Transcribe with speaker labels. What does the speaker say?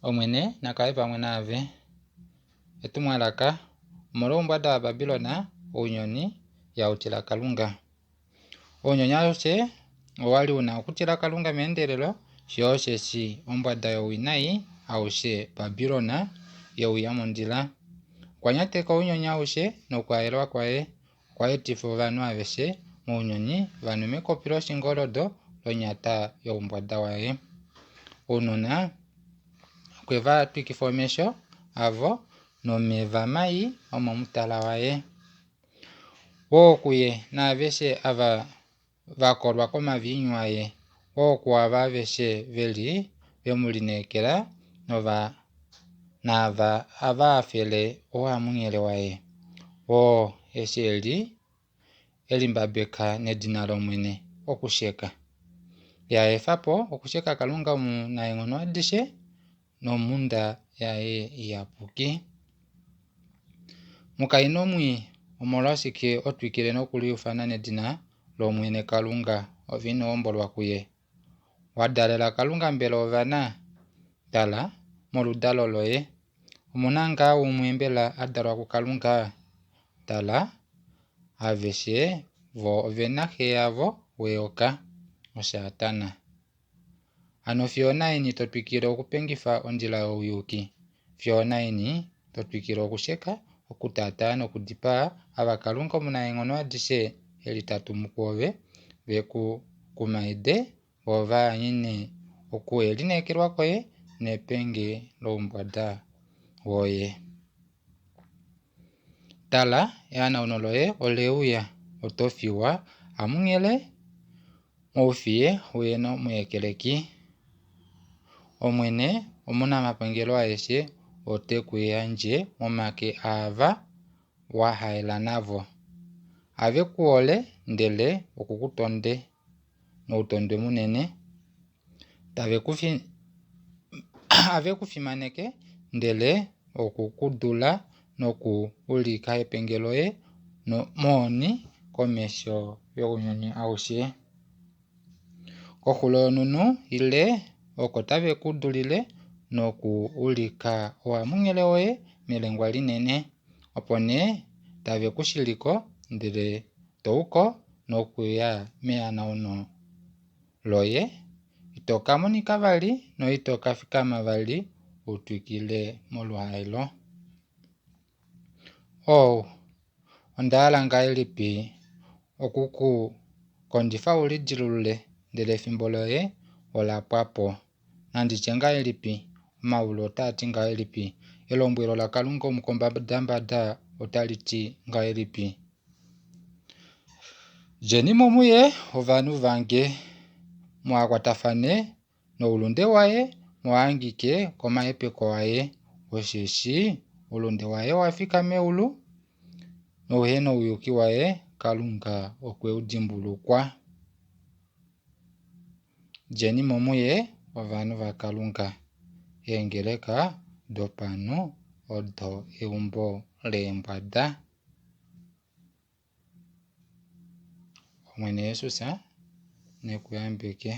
Speaker 1: Omwene na kale pamwe naave. Etumwalaka omolwoumbwada waBabilon, ounyuni ihau tila Kalunga. Ounyuni aushe owa li u na okutila Kalunga meendelelo, fiyo osheshi ombwada yowinai aushe Babilon ye uya mondila. Okwa nyateka ounyuni aushe nokwaelwa kwaye okwa etifa ovanhu aveshe mounyuni va nwe mekopi loshingoldo lonyata youmbwada waye. Ounona okwe va twikifa omesho avo nomeva mai omomutala waye. Woo kuye naaveshe ava va kolwa komaviinyu aye, woo kuava aveshe ve li ve mu lineekela nova naava hava hafele ouhamunghele waye. Woo eshi e li e limbabeka nedina lOmwene, okusheka. Ye a efa po okusheka Kalunga Omunaenghono adishe nomhunda yaye iyapuki. Mukainhu mwii, omolwashike ho twikile nokuliufana nedina lOmwene Kalunga, ove ino hombolwa kuye? Wa dalela Kalunga mbela ovana? Tala, moludalo loye omu na ngaa umwe mbela a dalwa kuKalunga? Tala, aveshe vo ove na xe yavo weyoka, oSatana. Hano fiyo onaini to twikile okupengifa ondjila youyuki? Fiyo onaini to twikile okusheka, okutaataa nokudipaa ava Kalunga Omunaenghono adishe e li ta tumu kwoove, ve ku kumaide, vo va anyene okuhelineekelwa kwoye nepenge loumbwada woye? Tala, ehanauno loye ole uya, oto fiwa hamunghele Moufiye uye nomuhekeleki. Omwene Omunamapangelo aeshe ote ku yandje momake aava wa haela navo. Have ku hole, ndele oku ku tonde noutondwe munene. Tave ku have ku fimaneke, ndele oku ku dula noku ulika epenge loye mohoni komesho younyuni aushe. Koxulo yonhunhu ile oko tave ku dulile noku ulika ouhamunghele woye melengwa linene. Opo nee tave ku shili ko ndele to u ko nokuya mehanauno loye. Ito ka monika vali noito ka fikama vali u twikile moluhaelo. Oh, onda hala ngahelipi oku ku kondjifa u lidilulule, ndele efimbo loye ola pwa po. Nandi tye ngahelipi? Omaulu otaa ti ngahelipi? Elombwelo laKalunga Omukombadambada otali ti ngahelipi? Djeni mo muye, ovanhu vange, muha kwatafane noulunde waye mu hangike komahepeko aye, osheshi oulunde waye owa fika meulu, nouhenouyuki waye Kalunga okwe u dimbulukwa. Djeni mo muye, ovanhu vaKalunga, eengeleka dopanhu odo eumbo leembwada. Omwene Jesus ne ku yambeke.